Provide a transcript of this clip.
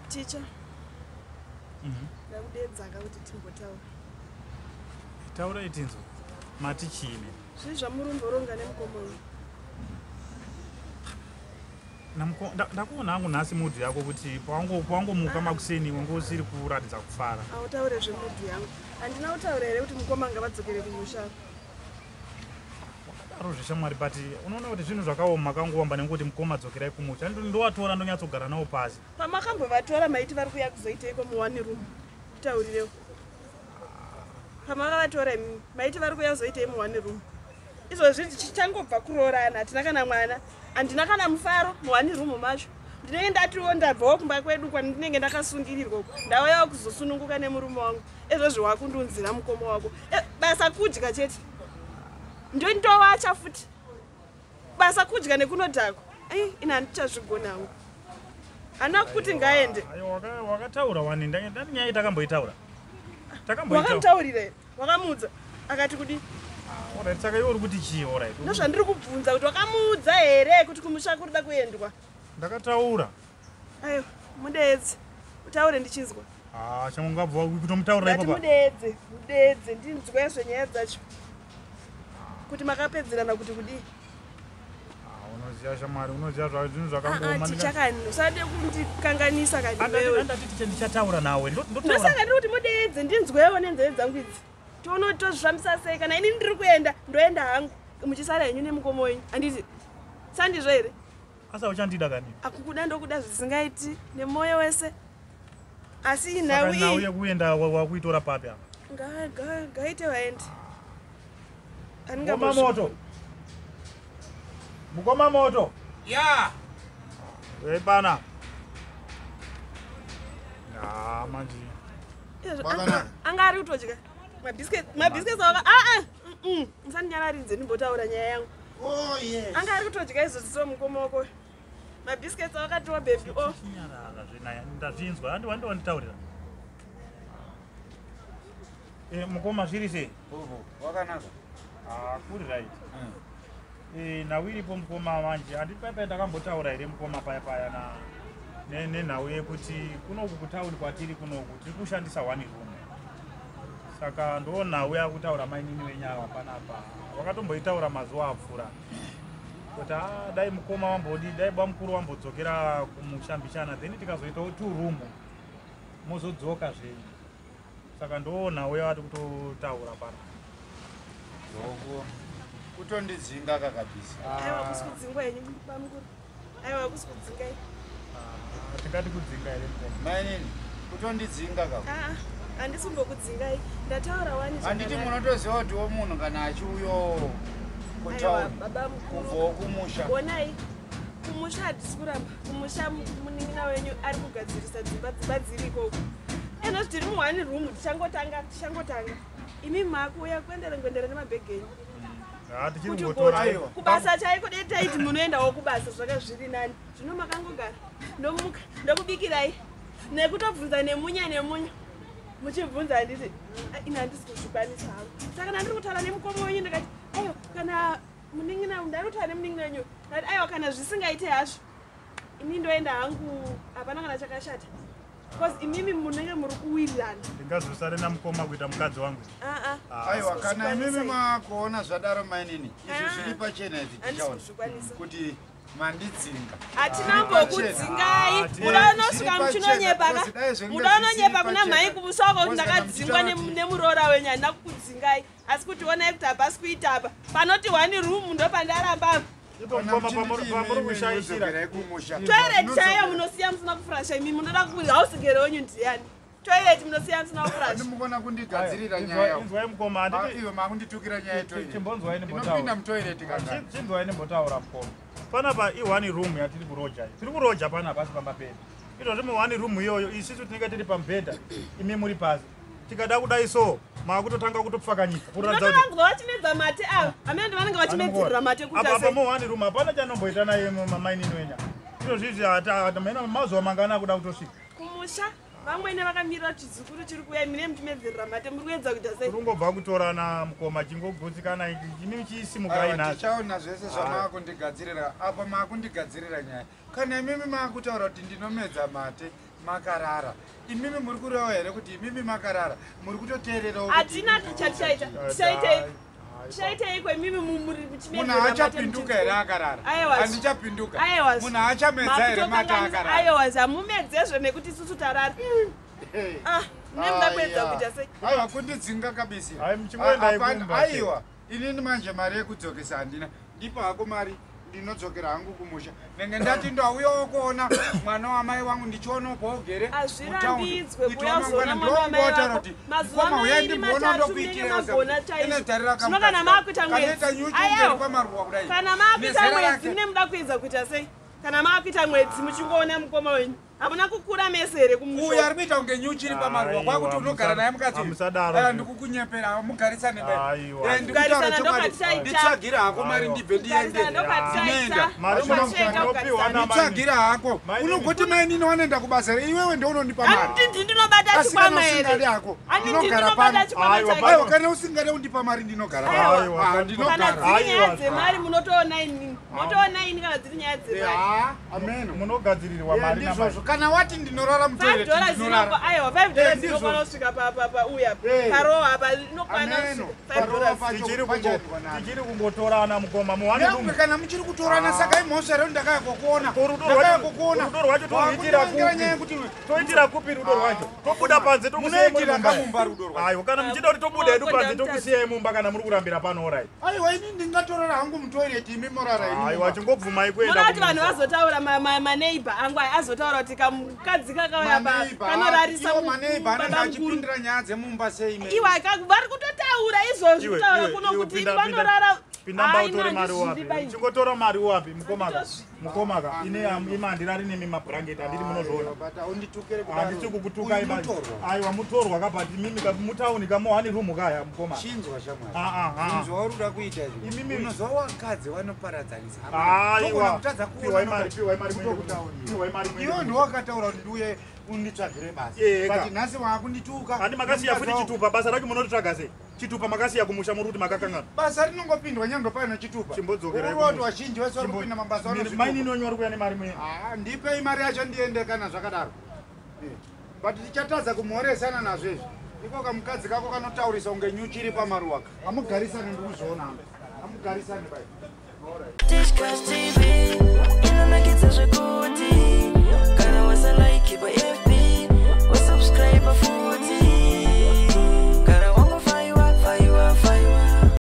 Ticha. Ndakudedzaka kuti timbotaura. Taurai tinzwe. Mati chii? Zvii zvamurumboronga nemukoma uyu? Ndakuona hangu nhasi mudhu yako kuti pawangomuka makuseni wange usiri kuratidza kufara. Autaure zvemudhu yangu. Handina kutaura here kuti mukoma ngavadzokere kumusha? Wakadaro zveshamwari, but unoona kuti zvinhu zvakaoma kangowamba nekuti mukoma dzokerai kumusha. Ndowatora ndonyatsogara nawo pasi. Pamakambovatora maiti vari kuuya kuzoiteiko muone room? Taurirewo. Pamakavatora imi maiti vari kuuya kuzoitei muone room? Izvozvi tichangobva kuroorana, hatina kana mwana, handina kana mufaro muone room macho. Ndinenge ndatiwo ndabvawo kumba kwedu kwandinenge ndakasungirirwa uko, ndauyawo kuzosununguka nemurume wangu. Izvozvi wakundiunzira mukoma wako. Basa kudya chete. Ndindowacha futi. Basa kudya nekunodhakwa. Ai, ini handichazvigona hangu. Hana kuti ngaende. Aiwa, wakataura wani, ndani nyaya takamboitaura. Takamboitaura. Wakamutaurira here? Wakamuudza? Akati kudi? Alright, saka iwe uri kuti chii? Alright. Ndozvandiri kubvunza kuti wakamuudza here kuti kumusha kuri kuda kuendwa? Ndakataura. Aiwa, mudeedze. Utaure ndichinzwa. Ah, changongabva kutomutaurira Ndati ipapo. mudeedze, mudeedze ndinzwe zvenyaya dzacho. Kuti makapedzerana kuti kudii? Ah, unoziya shamwari, unoziya zvinhu zvakangooma. Ticha kani, usade kundikanganisa kani wewe. Andati ticha ndichataura nawe. Ndotaura. Ndosaka ndiri kuti mudeedze ndinzwewo nenzeve dzangu idzi. Tione kuti tozvifambisa sei kana ini ndiri kuenda, ndoenda hangu. Muchisara henyu nemukoma wenyu. Handiti? Sandizvo here? Asa uchandida kani? Akukuda ndokuda zvisingaiti nemwoyo wese. Asi nhau Saka nhau iyi yekuenda wakuitora papi apa? Ngaite vaende. Mukoma moto. Mukoma moto. Ya. Hey bana. Ya manje. Wakanaka. Anga ari kutodya. Mabiscuits aka a a. Musandinyararidze ndimbotaura nyaya yangu. Oh yes. Anga ari kutodya izvozvi so mukoma wako. Mabiscuits akatiwa baby oh. Chinyarara zvenaya ndazvinzwa handi wandi wanditaurira. Mukoma zviri sei? Bobo, wakanaka. Ah, kuri right. Nhau iripo mukoma manje handiti paya paya ndakambotaura here mukoma paya paya na nenhau yekuti kunoku kutauni kwatiri kunoku tiri kushandisa one room. Saka ndo nhau yakutaura mainini wenyawa panapa. Wakatomboitaura mazuva apfuura. Kuti dai mukoma wambodi, dai bamukuru wambodzokera kumushambishana then tikazoitawo two room mozodzoka zvenyu. Saka ndo nhau yavati kutotaura pana. Zogo. Kutondidzinga kakabisa. Aiwa kusi kudzingwa henyu bamukuru. Aiwa kusi kudzinga. Tingati kudzinga here mukoma? Mainini, kutondidzinga kaka. Handisi kumbokudzingai. Ndataura wani Handiti zvakanaka. munotoziva kuti wo munhu kana achiuyo Aiwa kutauni baba mukuru. kubvawo kumusha. Onai, kumusha hatisi kuramba. Kumusha munin'ina wenyu ari kugadzirisa dzimba dziri ikoko. Eno tiri muone room tichangotanga. Imi makuuya kuendera ngwendera nemabhegi enyu. Tichiri Kuti kungotora. Aiwa. Kubasa chaiko dai taiti munoendawo kubasa zvaka zviri nani. Zvino makangogara ndomuka ndokubikirai nekutobvunza nemunya nemunya. Muchibvunza handiti ini handisi kuzvikwanisa hangu. Saka ndandiri kutaura nemukoma wenyu ndikati aiwa kana munin'ina ndari kutaura nemunin'ina wenyu ndati aiwa kana zvisingaite hazvo ini ndoenda hangu hapana kana chakashata. Because imimi munenge muri kuwirirana. Ndingazosare namukoma kuita mukadzi wangu. Aiwa kana imimi makuona zvadaro mainini izvi zviri pachena izvi Handisi tichaona kuzvikwanisa. kuti mandidzinga. Hatina mbokudzingai. Muda unosvika muchinonyepa ka? Muda unonyepa kuna mhai kumusha wako kuti ndakadzingwa nemuroora wenyu handina kukudzingai. Asi kuti onai kuti hapasi kuita apa. Panoti one room ndopandaramba apa. Ipo mukoma pamuri kushaishira. Toilet chaiyo munosiya musina kufurasha imi munoda kuti house girl wenyu ndiyani? Toilet munosiya musina kufurasha. Ndimukona kundigadzirira nyaya. Inzwai mukoma handiti Iwe makunditukira nyaya yetoilet. Chimbonzwai nimbotaura. Ndinopinda mutoilet kangani. Chinzwai nimbotaura mukoma. Panapa i one room yatiri kuroja. Tiri kuroja panapa asi pamba pedu. Izvozvi mu one room iyoyo isusu tinenge tiri pamubhedha imi muri pasi. Tikada kudai so makutotanga kutopfakanyika. Kuratidza kuti Ndinotovanzwa vachimedza mate ava. Amene ndivanenge vachimedzerera mate kuti apa sei. mu one room hapana chanomboita naye mainini wenya. Izvozvi izvi hata mazuva mangana akuda kutosvika. Kumusha vamwene vakamirira chizukuru chiri kuuya mine muchimedzerera mate muri kuedza kuita sei? Tirungobva kutorana mukoma chingogutsikana imi chisimukai Aiwa, nhasi. tichaona zvese zvamakundigadzirira apa makundigadzirira nyaya. Kana imimi makutaura kuti ndinomedza mate Makarara. Imimi muri kureva here kuti imimi makarara muri kutoteererawo? Hatina chatichaita. Tichaitei? Tichaiteiko imimi muri Munhu haachapinduka here akarara? Handichapinduka. Munhu haachamedza here mata akarara? Aiwa, hamumedzezve nekuti isusu tarara. Ah, nemuda kuedza kuita sei? Aiwa, kundidzinga kabisa. Aiwa, inini manje mari yekudzokesa handina. Ndipo hako mari, ndinodzokera hangu kumusha. Ndenge ndati ndauyawo kuona mwana wamai wangu, ndichionawo paugere. Hazvirambidzwe kuuya kuzoona mwana wamai wako. Mazuva mairi matatu munenge magona chaizvo. Zvino kana maakuita mwedzi, aiwa, kana maakuita mwedzi mune muda kuedza kuita sei? Kana maakuita mwedzi muchingoona mukoma wenyu, hamuna kukura mese here kumusha? Uyu ari kuita kunge nyuchi iri pamaruwa, kwakuti unogara naye mukadzi. Aiwa, ndikukunyepera, mugarisane bai. Ndikutaura chokwadi, nditsvagire hako mari ndibve ndiende. Ndinoenda. Nditsvagire hako. Unogoti mainini wanoenda kubasa here? Iwewe ndiwe unondipa mari. Handiti ndinobata chikwama here? Hako. Ndinogara pano. Aiwa, kana usingade kundipa mari ndinogara pano. Ndinogara. Kana dziri nyaya dzemari munotoona inini. Munotoona ini kana dziri nyaya dzemari. Amen. Munogadzirirwa mari namai. Kana wati ndinorara mutoilet, ndinorara. Aiwa, $5 inokwana kusvika pauya. Parowa apa inokwana kusvika $5. Tichiri kungotorana mukoma muhani room. Kana muchiri kutorana saka imhosva here ndakaya kukuona? Ndakaya kukuona. Rudo rwacho toruitira kupi? Toitira kupi rudo rwacho? Tobuda panze tokusiyai muri mumba. Rudo rwacho. Aiwa, kana muchida kuti tobuda hedu panze tokusiyai mumba kana muri kurambira pano, orai. Aiwa, ini ndingatorara hangu mutoilet, imi morara ini. Aiwa, chingobvumai kuenda. Munoda kuti vanhu vazotaura maneighbor angu aya azotaura kuti kamukadzi kakauya kanorarisa maneighbor achipindira nyaya dzemumba sei? Iwa, vari kutotaura izvozvi, kutaura kuno kuti vanorara. Pinda utore mari wapi? Chingotora mari wapi mukomaka? Mukomaka, ine ima handirari nemi mabhurangeti handiri munozviona. Handisi kukutukai basi. Aiwa, mutorwa kabati mimi mutauni kamuhani room kaya mukoma. Chinzwa shamwari. Chinzwa uri kuda kuita izvi. Imimi unozwa wakadzi vanoparadzanisa. Aiwa, piwai mari, piwai mari muende piwai mari muende. Iwe ndiwe wakataura kuti ndiuye unditsvagire basa. But nhasi waakundituka. Handi makasiya futi chitupa, basa racho munoritsvaga sei? Chitupa makasiya kumusha muri kuti makakangana. Basa rinongopindwa nyangwe paino chitupa. Chimbodzokera. Uri wazhinji wese vari kupinda mabasa vanozvitupa. Mainini wenyu vari kuuya nemari muye. Ah, ndipei mari yacho ndiende kana zvakadaro. But tichatadza kumhoresana nazvo izvi. Iko kamukadzi kako kanotaurisa kunge nyuchi iri pamaruwa. Hamugarisane, ndikuzviona. Hamugarisane bai. Tichkach TV, inonakidza zvekuti.